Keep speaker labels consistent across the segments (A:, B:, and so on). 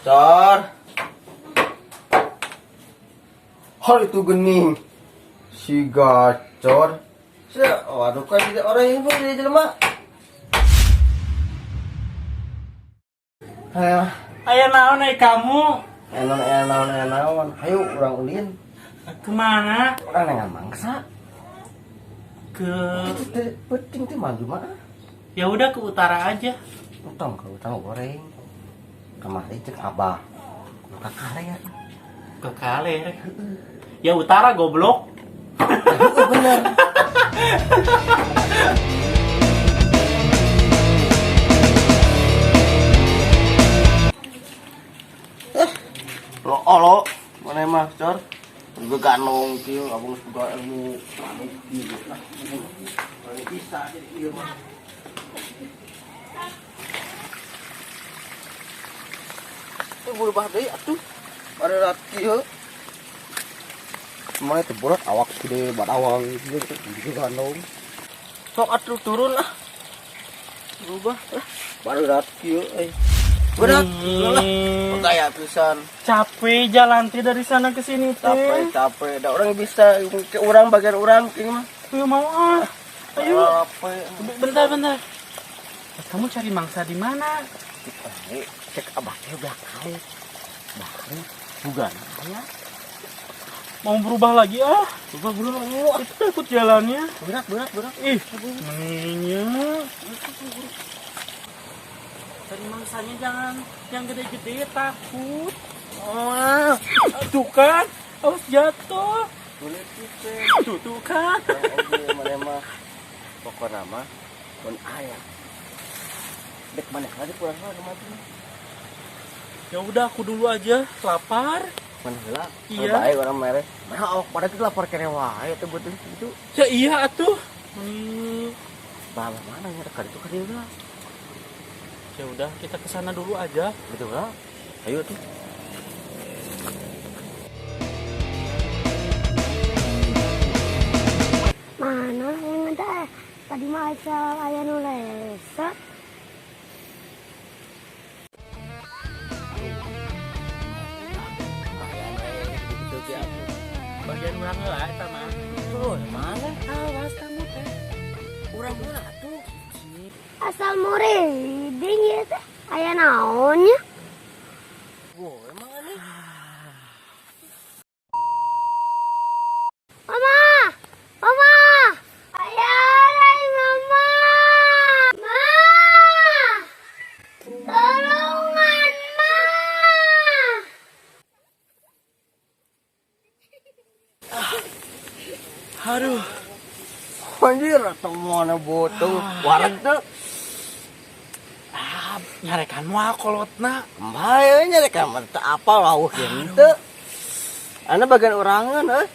A: Cor. Hal itu gening. Si gacor. Waduh kan tidak orang yang jadi jelema. Ayo,
B: Aya naon ai kamu?
A: Enon enon enon. Ayo urang ulin.
B: Kemana?
A: Urang neangan mangsa.
B: Ke
A: Itu teh penting teh maju mah.
B: Ya udah, ke utara aja.
A: Utang ke utang goreng. Kemari cek abah. Kudu ka kaler.
B: Ke kaler. Ya utara, goblok.
A: Heeh, bener. Eh, lo olo mana mah, cor? Juga ganong kieu, abang geus boga ilmu manuk kieu. Ah, mana bisa jadi ieu mah. Itu berubah deui atuh. Barerat kieu. Mana teh berat awak gede badawang gitu juga ganong. Sok atuh turun ah. Berubah lah. Barerat kieu euy. Berat lah. Gaya pisan.
B: Capek jalan teh dari sana ke sini teh.
A: Capek capek. Da orang bisa ke orang bagian orang kieu mah.
B: Ayo mau ah. Ayo.
A: Capek.
B: Bentar bentar. Kamu cari mangsa di mana?
A: Eh, cek abah teh belah kaler. Belah kaler. Bukan aya.
B: Mau berubah lagi ah?
A: Berubah belum mau.
B: Itu takut jalannya.
A: Berat berat berat.
B: Ih, meninya. Cari mangsanya jangan yang gede-gede, takut.
A: Oh,
B: Tuh kan, awas jatuh.
A: Boleh kita.
B: Tuh, tuh kan.
A: Oke, mana mah. Pokokna mah mun aya. Dek mana lagi pulang lah rumah tuh.
B: Ya udah, aku dulu aja, lapar.
A: Mana heula?
B: Iya.
A: Baik orang mere. Mana awak pada itu lapar kene wae teh beuteung gitu.
B: Ya iya atuh.
A: Bah, mana nya ka ditu ka dieu lah.
B: Ya udah, kita ke sana dulu aja.
A: Betul lah. Ayo tuh.
C: Mana yang ada tadi mah asal aya nu lesot.
B: Bagian urang heula eta mah.
A: Tuh, mana?
B: Awas kamu teh.
A: Urang heula atuh.
C: Asal muriding ieu teh aya naon nya?
A: Wah, emang aneh.
C: Mama! Mama! Ayah, dari mama! Ma! Tolongan, Ma!
B: Aduh.
A: Anjir, atau mana botol wareg tuh.
B: Ah, nyarekan moal kolotna.
A: Kembali nyarekan mah teu apa lawuh henteu. Anu bagian urangan euy.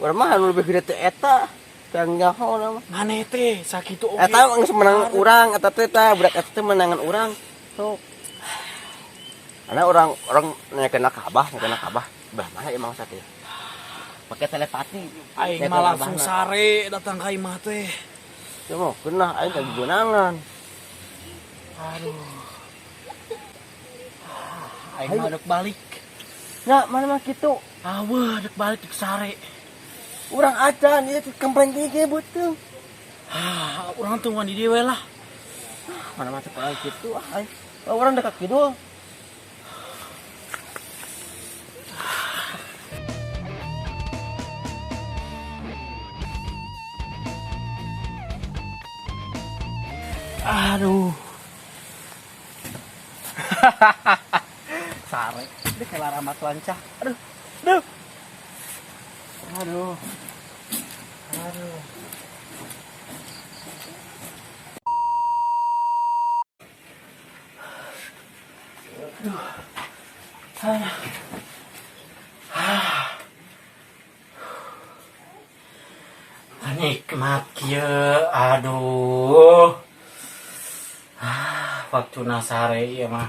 A: Urang mah anu lebih gede teh eta. Teu nyaho na mah.
B: Maneh teh sakitu oge.
A: Eta geus menang urang eta teh tah budak eta teh menangan urang. Sok. Karena orang orang nanyakeun ka abah, nanyakeun ka abah, "Bah, mana emang sakit?" Pakai telepati.
B: Aing mah langsung sare datang ka imah teh.
A: Ya mau kena aing teh beunangan.
B: Aduh. Aing mah dek balik.
A: Nya, mana mah kitu?
B: Aweuh, dek balik dek sare.
A: Urang acan ieu kempleng kieu ge beuteung.
B: Ah, urang tungguan di dieu we lah.
A: Mana mah cek urang kitu ah aing. Urang dekat kidul.
B: Aduh. Sare, dia kayak ramat lancah. Aduh. Aduh. Aduh. Aduh. Aduh. Ah. Mat kieu, aduh. Ah, waktuna sare ieu mah.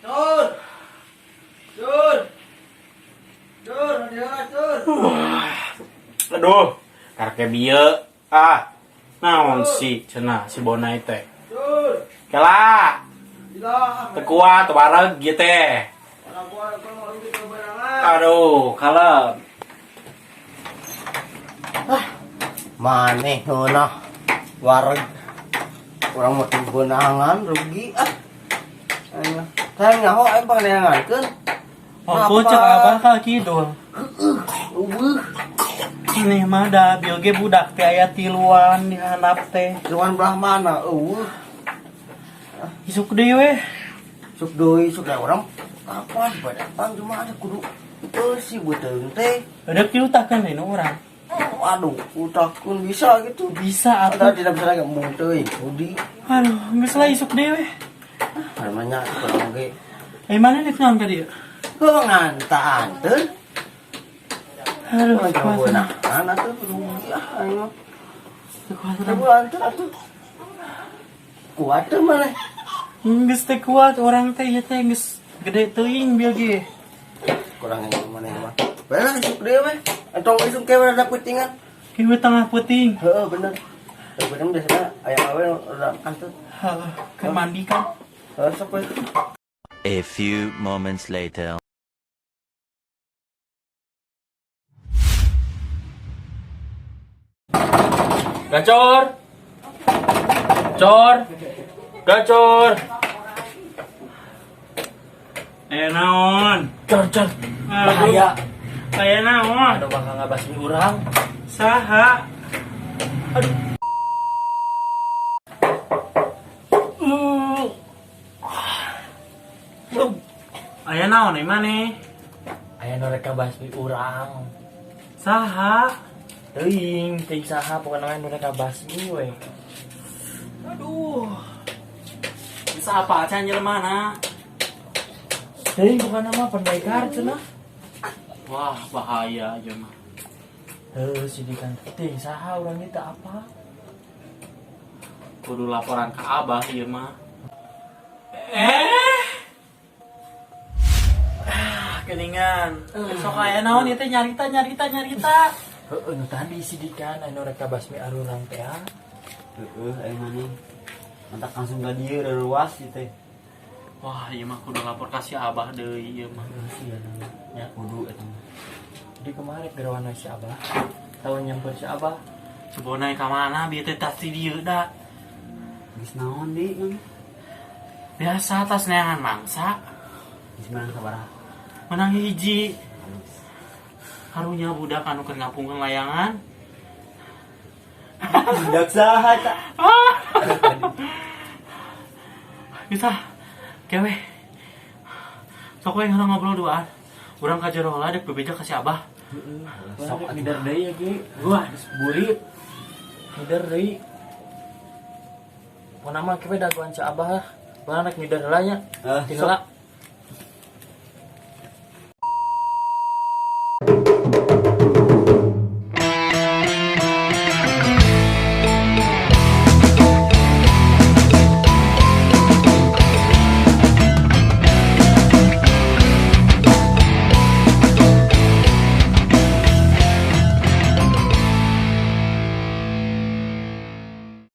A: Tur. Tur. Tur, dia tur.
B: Aduh, karek bieu. Ah, naon sih cenah si Bonai teh.
A: Tur.
B: Kela,
A: Gila.
B: teu kuat wareg ieu teh.
A: Orang gua mau rugi kebenaran.
B: Aduh, kalem.
A: Maneh heunah wareg urang mau beunangan rugi ah. Ayo, saya nyaho aing panganeangankeun.
B: Oh, cek abah ka kidul.
A: Eueuh,
B: Ini mah da bieu ge budak teh aya tiluan di handap teh.
A: cuman belah mana eueuh.
B: Isuk deui we.
A: Sok deui sok da urang kapan badatang cuma ada kudu eusi beuteung teh.
B: Udah diutakeun deui nu urang.
A: Waduh, utakeun bisa gitu.
B: Bisa
A: Ada
B: atuh.
A: tidak bisa lagi mung teuing budi.
B: Aduh, geus lah isuk deui we.
A: Namanya kurang ge.
B: Eh, mana nek naon ka dieu?
A: Kok ngantaan teu?
B: Aduh,
A: Urang
B: kuat.
A: beunangan atuh rugi ah aing mah.
B: Teu kuat.
A: Teu anter atuh. Kuat teu maneh?
B: Geus teu kuat urang teh ieu teh geus gede teuing bieu ge.
A: Kurang yang maneh mah. Bae isuk deui we. Entong isuk ke rada peutingan.
B: Kieu tengah peuting.
A: Heeh, bener. Heeh, bener biasanya aya awe rada kantut.
B: Heuh, keur mandi kan.
A: Heeh, sok we.
D: A few moments later.
B: Gacor. Cor. Gacor. Eh naon?
E: Cor, cor.
B: Bahaya. Aya naon?
E: Aduh, bakal ngabasmi urang.
B: Saha? Aduh. Aya naon ieu maneh?
E: Aya nu rek basmi urang.
B: Saha?
E: Teuing, teuing saha pokona nu rek basmi we.
B: Aduh. Bisa apa aja mana?
E: Teuing pokona mah pendekar cenah.
B: Wah, bahaya aja mah.
E: Heuh, sidikan teuing saha urang ieu teu apa.
B: Kudu laporan ke Abah ieu mah. Eh. Ah, geningan. Sok aya naon ieu teh nyarita nyarita nyarita.
E: Heueuh, nu tadi sidikan anu rek basmi arurang teh. Ah.
A: Heeh, aing maneh. Mantak langsung ka dieu ruas ieu teh.
B: Wah, ieu mah kudu lapor ka si Abah deui ieu mah.
A: Heeh, sih
B: Ya.
A: Kudu eta mah.
E: Di kemarin gerawana si Abah. Tahu nyamper si Abah.
B: Sebonai ka mana bieu teh tas di dieu da.
A: Geus naon deui mang?
B: Biasa tas neangan mangsa.
A: Geus menang sabaraha?
B: Menang hiji. Karunya budak anu keur ngapungkeun layangan.
A: Budak saha ta?
B: Bisa. Kewe. Sok we urang ngobrol duaan. Urang ka jero heula dek bebeja ka si Abah.
A: Heeh.
E: Sok ngider deui ya ge.
B: Wah,
E: Geus burit. Ngider deui. Pokona mah kewe dagoan si Abah lah. Urang rek ngider heula nya.
A: Heeh,
E: Tinggal.